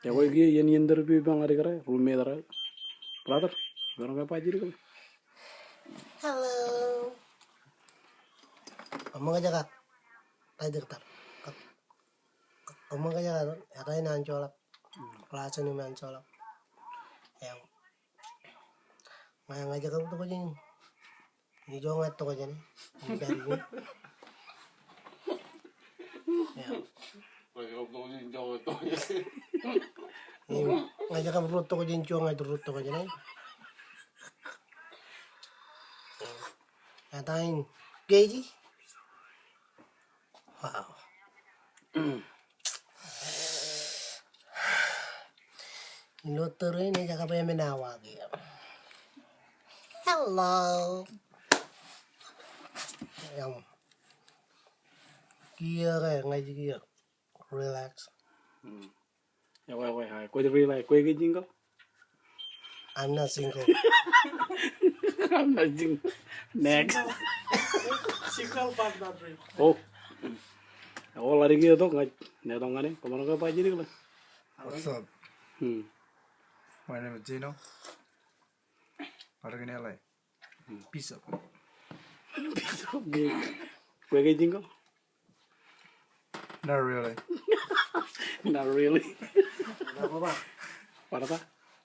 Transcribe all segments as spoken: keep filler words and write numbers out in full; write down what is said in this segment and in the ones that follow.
Ekwe kiiō iien interview ippaṃ ad kōrā, roommate ro. Brother, maroñ ke ba jidik ḷe. Hello. Koṃṃool kōjak. Ḷadik tar. Koṃṃool kōjak, eta in an Joḷọk. Last name an Joḷọk. Eṃ. Ña, ña ij kab tokjān. Ijo ña tokjān. Ij kab tokjān. Eṃ. Eṃ. Ña ij kab ruo tokjān, ijo ña ruo tokjān. Eta in Keji. Wow. Ilo tōre in ej kab emān awa kiiō. Hello. Eṃ. Kiiō ke ña ij kiiō. Relax. Hmm. Ekwe, ekwe, ekwe. Kwōj relax, kwe ke jingle? I'm not single. I'm not single. Next. Single but not real. Oh. Ekwe, ḷadik eo tok ña, ṇe tok ñan e, koṃ maroñ ke ba jidik ḷe. What's up? Hmm. My name is Gino. Ḷadik in L A. Piece of. Piece of cake. Kwe ke jingle? Not really. Not really. Bar ba. Bar ba.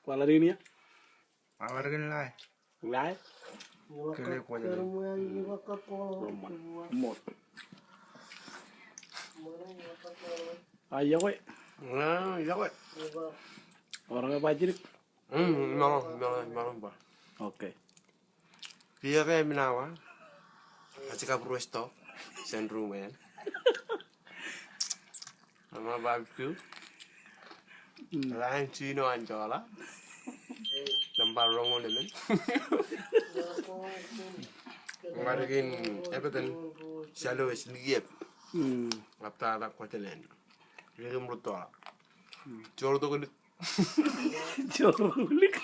Kwaḷadik in ia? Bar ba ke in ḷae. Ḷae? Kile kwōj ḷae. Ṃool. Ṃool. A, iọkwe. A, iọkwe. Bar ba jidik. Mm, no, no, no, no. Okay. Kiiō ke emān awa. Ij kab ruo stock. Jān ruo men. Aṃ barbecue. Mm. Ḷain Jino an Joḷọk. Nōṃba roñoul emān. Ṃadik in Epeten. Salo es likiep. Mm. Ap tata kwōj ḷain. Ri kōṃro toḷa. Mm. Joḷtok lik. Joḷtok lik.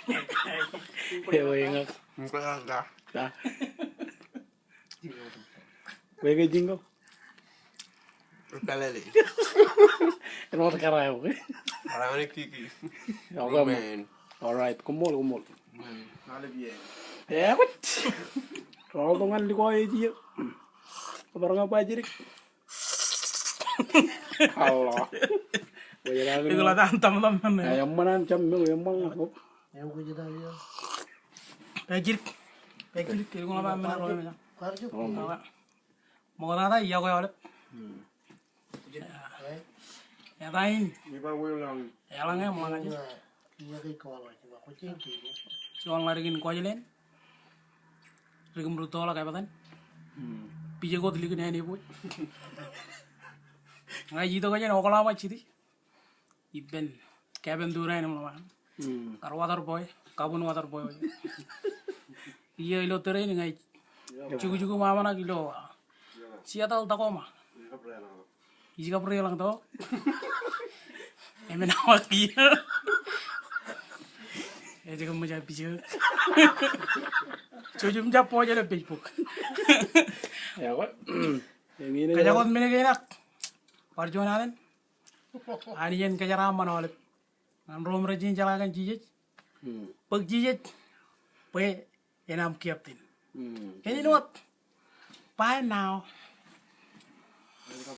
Ewe ña. Ña. Ta. Kwe ke jingle? Kalale. Āinwōt kōrā, okay. Kōrā ñan kiki. Okay, man. All right, koṃṃool, koṃṃool. Man, kalale. Ekwe. Rool tok ñan likao eo ej iiō. Bar ña ba jidik. Ilo ta an tamtam men. Eṃṃan an jab men, eṃṃan. Pād jidik. Pād jidik, ilo ta an men. Ṃoktata iọkwe aolep. Eta in. Eḷaññe, eḷaññe. Juon ḷadik in Kuwajleen. Ri kōṃro toḷọk Epeten. Pije kōt lik in āne bwe. Ña ij itok jān Oklahoma City. Ippān Kevin Durant im ḷōṃa. Kar water boy, kabwin water boy. Iiō ilo tōre in ña ij jukjuk im ṃōṇōṇō ilo Seattle Tacoma. Ij kab ri ḷañ tok. Emān awa kiiō. Ej kab ṃōj a pijak. Jouj im jab post ilo Facebook. Kōjak wōt men kein ak bar juon alen. Anij en kōjeraaṃṃan aolep. Ñan ro im rej jeḷā kōn Jisōs. Bōk Jisōs bwe en aṃ captain. Kōn āinwōt. Bye now.